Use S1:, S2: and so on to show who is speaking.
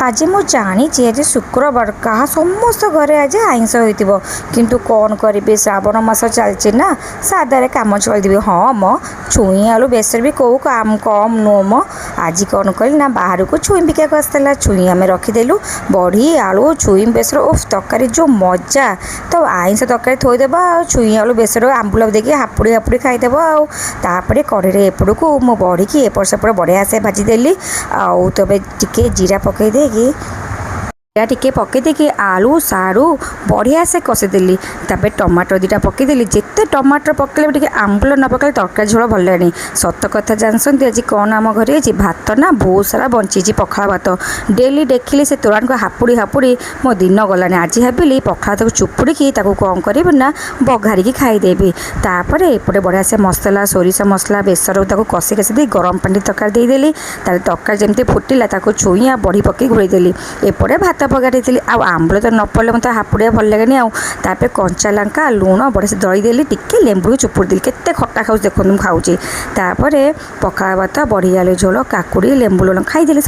S1: ଆଜି ମୁଁ ଜାଣିଛି ଆଜି ଶୁକ୍ରବାର, କାହା ସମସ୍ତ ଘରେ ଆଜି ଆଇଁଷ ହୋଇଥିବ। କିନ୍ତୁ କ'ଣ କରିବି, ଶ୍ରାବଣ ମାସ ଚାଲିଛି ନା, ସାଦାରେ କାମ ଚଳିଦେବି। ହଁ ମ, ଛୁଇଁ ଆଳୁ ବେସର ବି କେଉଁ କାମ କମ୍ ନୁହଁ ମ। ଆଜି କ'ଣ କଲି ନା, ବାହାରକୁ ଛୁଇଁ ବିକିବାକୁ ଆସିଥିଲା। ଛୁଇଁ ଆମେ ରଖିଦେଲୁ। ବଢ଼ି, ଆଳୁ, ଛୁଇଁ ବେସର, ଓଫ୍, ତରକାରୀ ଯେଉଁ ମଜା! ତ ଆଇଁଷ ତରକାରୀ ଥୋଇଦେବା ଆଉ ଛୁଇଁ ଆଳୁ ବେସର ଆମ୍ବୁଲ ଦେଇକି ହାପୁଡ଼ି ହାପୁଡ଼ି ଖାଇଦେବ। ଆଉ ତାପରେ କଢ଼େଇରେ ଏପଟକୁ ମୁଁ ବଢ଼ିକି ଏପଟ ସେପଟ ବଢ଼ିଆ ସେ ଭାଜିଦେଲି। ଆଉ ତେବେ ଟିକେ ଜିରା ପକାଇ ଦେଇକି, ଜିରା ଟିକେ ପକାଇ ଦେଇକି ଆଳୁ ସାରୁ ବଢ଼ିଆ ସେ କଷିଦେଲି। ତାପରେ ଟମାଟୋ ଦୁଇଟା ପକାଇଦେଲି। ଯେତେ ଟମାଟର ପକାଇଲେ ବି ଟିକେ ଆମ୍ବୁଲ ନ ପକାଇଲେ ତରକାରୀ ଝୋଳ ଭଲ ଲାଗେନି। ସତ କଥା ଜାଣିଛନ୍ତି ଆଜି କ'ଣ ଆମ ଘରେ ହେଇଛି? ଭାତ ନା ବହୁତ ସାରା ବଞ୍ଚିଛି, ପଖାଳ ଭାତ। ଡେଲି ଦେଖିଲି ସେ ତୋରାଣିକୁ ହାପୁଡ଼ି ହାପୁଡ଼ି ମୋ ଦିନ ଗଲାଣି। ଆଜି ଭାବିଲି ପଖାଳ ଭାତକୁ ଚୁପୁଡ଼ିକି ତାକୁ କ'ଣ କରିବି ନା, ବଘାରିକି ଖାଇଦେବି। ତାପରେ ଏପଟେ ବଢ଼ିଆ ସେ ମସଲା, ସୋରିଷ ମସଲା, ବେସର ତାକୁ କଷି କଷି ଦେଇ ଗରମ ପାଣି ତରକାରୀ ଦେଇଦେଲି। ତାପରେ ତରକାରୀ ଯେମିତି ଫୁଟିଲା, ତାକୁ ଛୁଇଁ ଆଉ ବଢ଼ି ପକାଇ ଘୋଡ଼େଇ ଦେଲି। ଏପଟେ ଭାତ ବଘାରିଥିଲି। ଆଉ ଆମ୍ବୁଲ ତ ନ ପଡ଼ିଲେ ମୋତେ ହାପୁଡ଼ିବା ଭଲ ଲାଗେନି। ଆଉ ତାପରେ କଞ୍ଚା ଲଙ୍କା, ଲୁଣ ବଢ଼ିଆ ସେ ଦଳିଦେଲି। ଟିକେ ଲେମ୍ବୁ ଚୁପୁଡ଼ି ଦେଲି। କେତେ ଖଟା ଖାଉଛି ଦେଖନ୍ତୁ ମୁଁ ଖାଉଛି। ତାପରେ ପଖାଳ ଭାତ, ବଢ଼ି ଆଳୁ ଝୋଳ, କାକୁଡ଼ି, ଲେମ୍ବୁ ଲୁଣ ଖାଇଦେଲି।